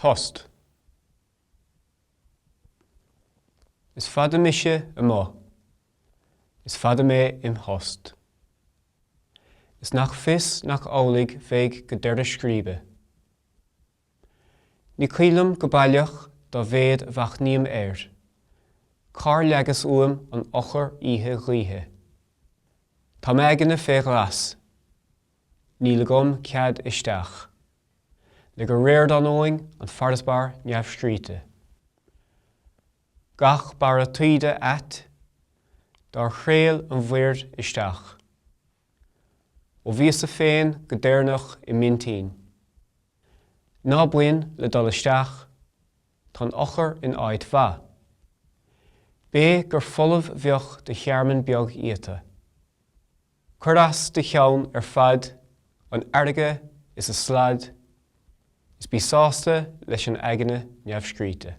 Tost. Is fada mise amuigh. Is fada mé im thost. Is nach fios nach amhlaidh bheidh go deireadh scríbe. Ní cuimhin liom go baileach dá mhéad a mhachnaím air, cár leagas uaim an eochair oíche ghaoithe. Tá m'aigne fé ghlas. Níl agam cead isteach. Le go réardánóinn an farasbarr neamhscríte. Gach barra taoide ait dár chraol an mhuir isteach. Ó bhíos-sa féin go deireanach i m'intinn. Ná bain le dul isteach, tá an eochair in áit mhaith. B'é gur folamh bheadh do thearmann beag iata. Cuir as do cheann ar fad an fharraige is a slad is bí sásta leis an aigne neamhscríte.